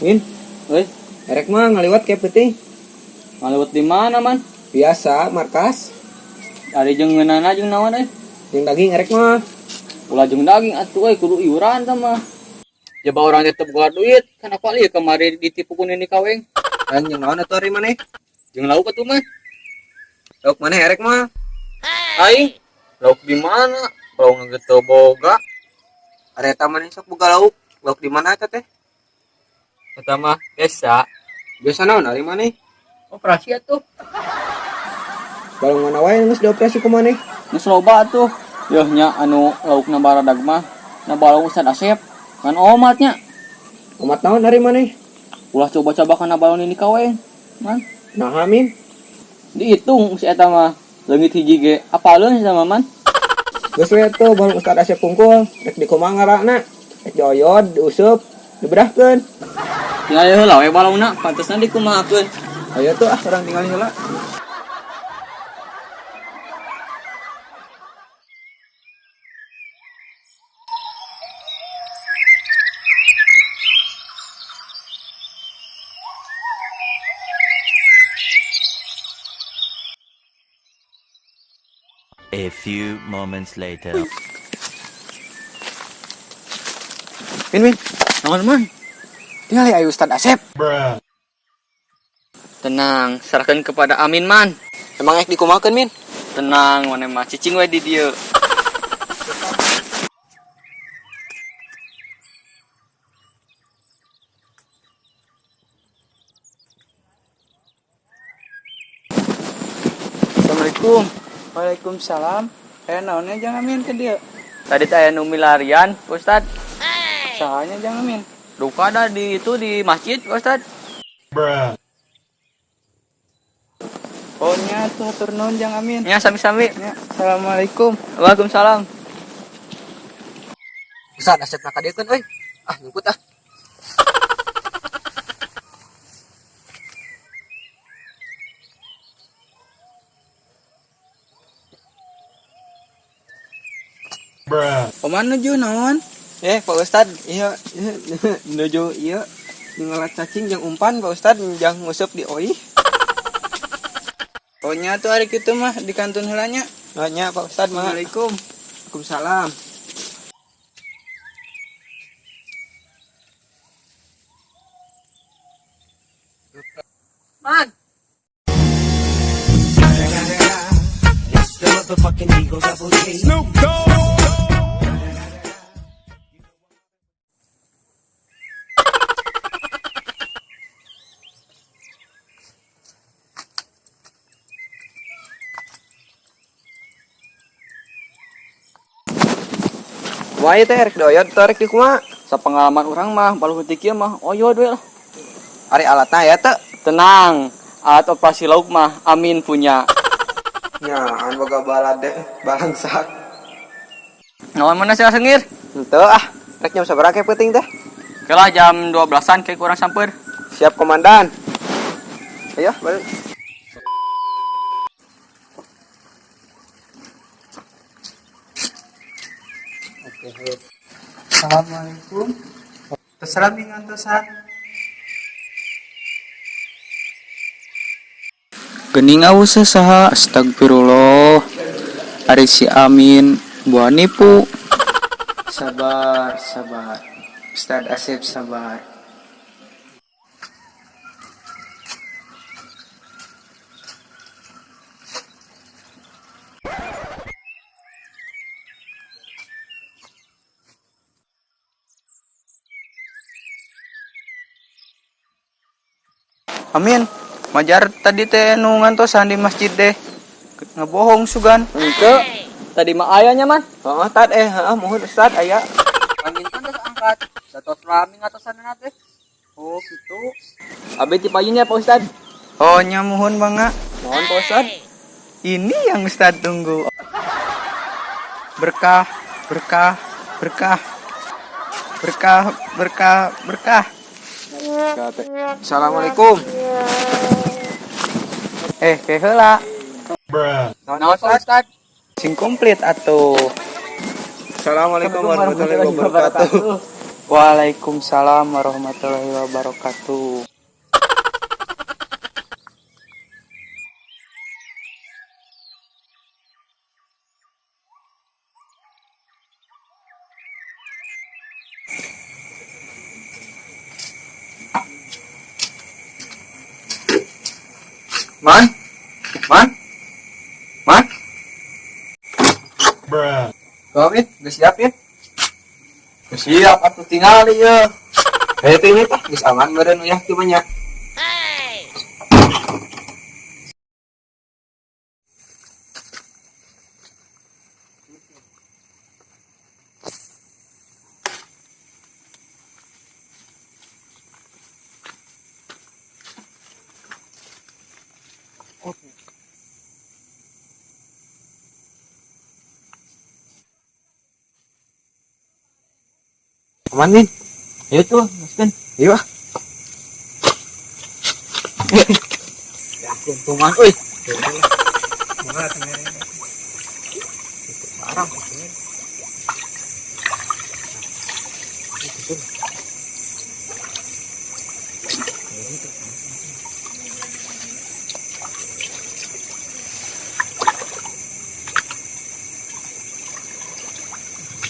Min, Euy, erek mah ngaliwat kayak peuting. Ngaliwat di mana, Man? Biasa, markas. Ari jeung ngeunana jeung naon euy? Jeung daging erek mah. Ulah jeung daging atuh euy, kudu iuran tah mah. Jaba orang tetep boga duit, kan apa lieu kamari ditipu ku nini kaweng. Hayang jeung naon atuh ari maneh? Jeung lauk atuh mah. Lauk maneh erek mah. Aing, lauk di mana? Lauk ge teu boga. Ari eta maneh sok boga lauk. Lauk di mana eta teh? Eta mah biasa. Biasa naon ari maneh? Operasi atuh. Balong mana wae geus dioperasi ku maneh? Geus loba atuh. Yeuh nya anu laukna baradag mah. Na balong Ustad Asep. Ngan omatnya. Omat naon ari maneh? Ulah coba-coba kana balong nini kaweng. Man, Naha Min? Dihitung si eta mah. Leungit hiji ge apaleun si eta mah, Man. Geus we atuh balong Ustad Asep kungkul, rek dikumaha ngarana? Rek dioyod, diuseup, diberahkeun. Tinggal heula we balongna, pantesna dikumahakeun. Ayo tuh ah, urang tinggal heula. A few moments later. Min, Min, Naon, Man? tinggal ayo Ustad Asep. Tenang, serahkan kepada Amin, Man. Emang ek dikumahakeun, Min? Tenang, maneh mah cicing we di dieu. Assalamualaikum. Waalaikumsalam. Naonnya jangan Amin ke dia. Tadi teh aya nu milarian, Pak Ustad. Sahanya jangan Amin. Duka ada di itu di masjid, Pak Ustad. Oh nya tuh hatur nuhun jang Amin. Ya sami-sami. Nya, assalamualaikum. Waalaikumsalam. Ustad Asep nak kadiekeun euy. Ah, nyungkut ah. Kumaha nuju naon? Pak Ustad, iya, nuju iya ngalat cacing jeung umpan Pak Ustad jang nguseup di oi. Oh nya tuh ari kitu mah di kantun heula nya. Oh nya Pak Ustad mah. Assalamualaikum. Waalaikumsalam. Man. Wae teh rek doyot teh rek di kumaha? Sapengalaman urang mah balu heutik ieu mah oyod we lah. Ari alatna aya teu? Tenang, alat operasi lauk mah Amin punya. Nya, an boga balad deh, balangsak. Naon mana sih sengir? Henteu ah, rek jam sabaraha ke peuting teh? Oke lah jam 12-an kayak kurang samper. Siap komandan. Ayo, balik. Oke, ayo. Assalamualaikum. Terserah ngantosan. Gening awus saha astagfirullah. Ari si Amin buah nipu. Sabar, sabar. Ustad Asep sabar. Amin, majar tadi teh nu ngantosan di masjid deh. Ngebohong sugan. Henteu. Tadi mah ayahnya, Man. Heeh, tad heeh mohon Ustad aya. Panginten geus angkat. Datos rami ngatosanna teh. Oh, gitu. Abi ti payunnya Pak Ustad. Oh, nya muhun mangga. Mohon Pak Ustad. Ini yang Ustad tunggu. Berkah, berkah, berkah. Berkah, berkah, berkah. Assalamualaikum. Ke heula. Naon Pak Ustad? Sing komplit atuh. Assalamualaikum warahmatullahi wabarakatuh. Waalaikumsalam warahmatullahi wabarakatuh. Man, man, man. Kau Min, geus siap ya? Geus siap atuh tingali ye. Eh, itu ini tah, geus aman meureun uyah teu banyak. Aman, Min. Ayo tuh, maskeun. Ayo ah. Ya untungan euy.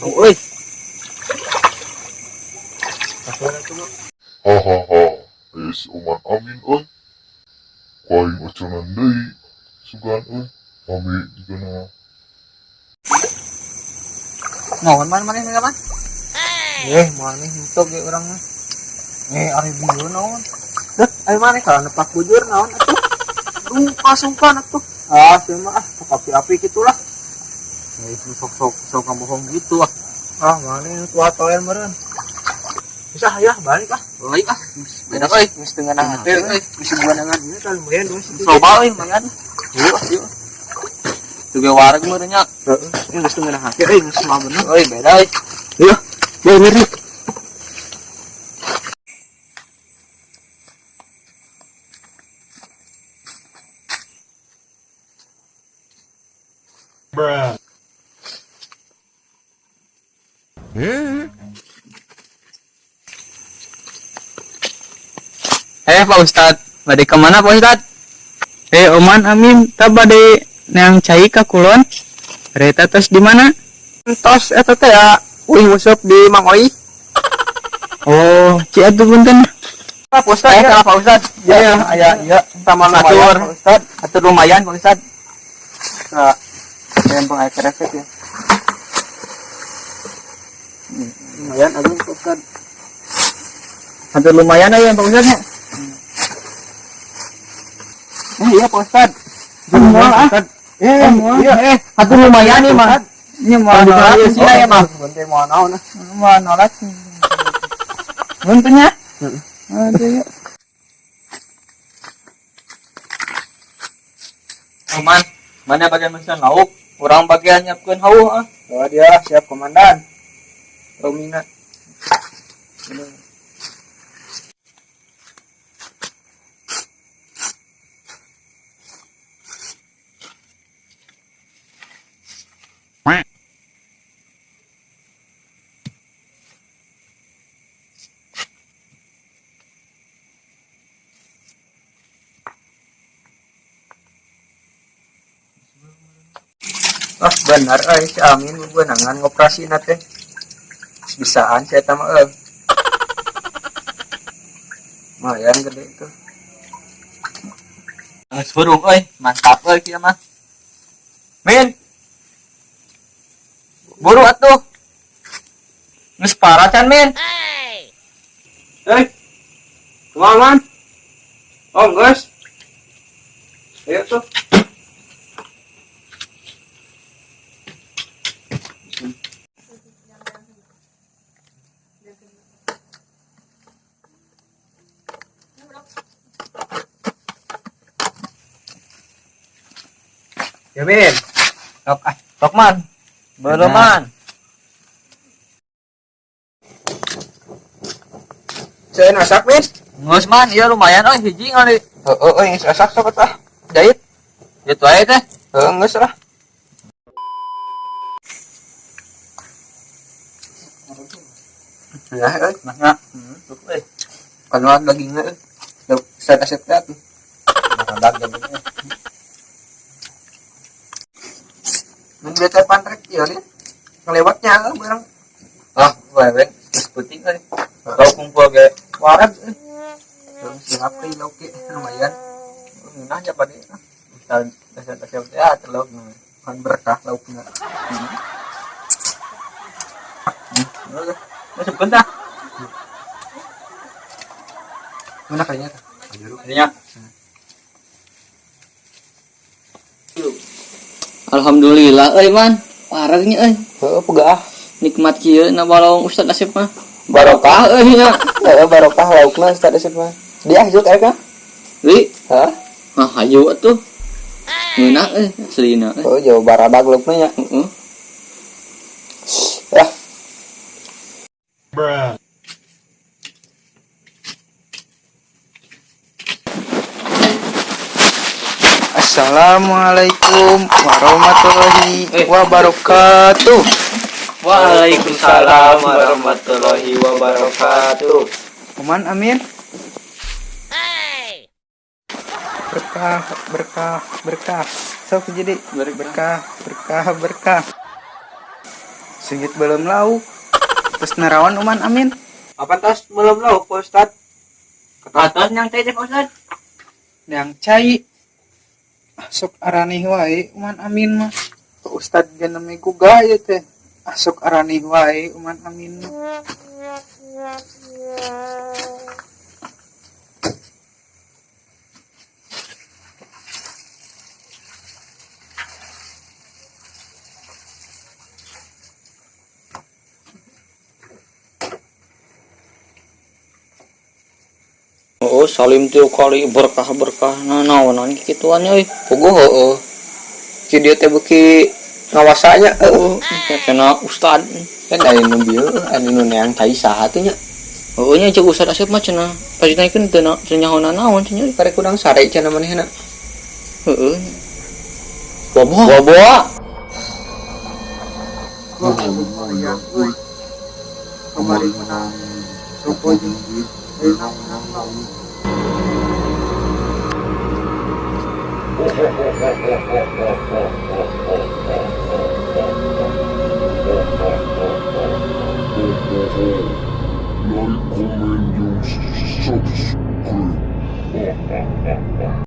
Oh, euy. Hahaha, aya si Oman Amin euy. Ku aing ocongan deui sugan euy. Rame jigana. Naon man maneh man? Eh, maneh henteu ge urang mah. Eh, ari bieu naon? Deh, ayo maneh kalau nepak bujur naon atuh? Lupa sungkan atuh. Ah, sia mah ah, sok api-api gitulah. Ya itu sok-sok sok ngabohong gitu ah. Ah, maneh tua toel meureun. Bisa ya balik ah. Balik ah. Beda euy. Geus teu ngeunah hate euy. Bisi buanangan ieu tah lumayan dua sih. Coba euy lumayan. Yuk, ah, yuk. Tuh ge wareg meureun nya. Heeh, ini geus teu ngeunah hate euy, geus mah bener. Euy, beda euy. Yuk, ya ngeri. Eh, Pak Ustad, bade kemana Pak Ustad? Eh, Oman Amin, tah bade neang cai ka kulon. Reta tos di mana? Tos eta teh ya, uih nguseup di Mang Oi. Oh, ci atuh punten. Pak Ustad, Eh, ya. Pak Ustad. Ya, Ya, aya ieu Sama Atur. lumayan, Pak Ustad. Atur lumayan Pak Ustad. Nah, lempeng air keresek ya. Lumayan aduh Pak Ustad. Atur lumayan aya Pak Ustad nya. Eh, iya Pak Ustad. Moal ah. Ustad. Eh, iya. Eh, atur lumayan ieu mah. Nya moal Kalau nolak. di sini ya mah. Bentar mau naon ah. Moal nolak. Punten nya. Heeh. Aduh, yuk. Oman, mana bagian mesin lauk? Urang bagian nyiapkeun hauh ah. Oh, dia lah, siap komandan. Romina. Ah, benar euy si Amin bebenangan ngoperasina teh. Bisaan si eta mah euy. Lumayan gede itu. Geus hurung euy, mantap euy kieu mah. Min. Buru atuh. Geus parah can, Min. Hei. Kumaha, Man? Oh, geus. Ayo tuh. Ya, Min. Sok ah, sok man. Belum man. Saya masak, Min. Geus man, ieu lumayan euy hiji ngali. Heeh, euy, geus asak sok tah. Jahit. Gitu aja teh. Heeh, geus lah. Ya, euy. Nah, tuh euy. Kanuan dagingna euy. Lauk Ustad Asep teh atuh. Maradag dagingnya. Mun dia teh pantrek ieu lieu. Ngelewatnya euy barang Ah, wewe geus penting euy. Lauk kumpul ge. wareg euy. Lauk siap euy lauk ge lumayan. Ngeunah nya padi. Ustad Ustad Asep teh ah lauk. Kan berkah laukna. Masukkeun tah. Mana kayaknya tah? Artinya. Alhamdulillah euy man. Wareg nya euy. Heeh, pegaah. Nikmat kieu na balong Ustad Asep mah. Barokah euy nya. Heeh, barokah laukna Ustad Asep mah. Dia juk aya kah? Li, Hah? ah hayu atuh. Ngeunah euy aslina euy. Oh, jauh baradag laukna nya. Heeh. Ya. Assalamualaikum warahmatullahi wabarakatuh. Waalaikumsalam warahmatullahi wabarakatuh. Oman amin. Berkah, berkah, berkah. Sok jadi berkah, berkah, berkah. Sengit belum lauk. Terus nerawan Oman amin. Apa tas belum lauk Pak Ustad? Atas nyang cai teh Pak Ustad. Yang cai. Sok aranih wae Oman amin mah. Pak Ustad ge nami gugah ieu teh. Sok aranih wae Oman amin mah. Oh, salim tiap kali berkah-berkah nah naonan kikituan euy. Puguh heeh. Ki dieu teh beuki ngawasanya heeh. Cenah ustad. Kan aya nu bieu, aya nu neang cai saha tuh nya. Heeh nya ceuk ustad Asep mah cenah pasti naikeun teu teu nyahonan naon cenah. Pare kurang sare cenah manehna. Heeh. Bobo. Bobo. Lumayan euy. Kamari menang sopo jeung duit, ayeuna menang lauk. Like, comment, jeung subscribe.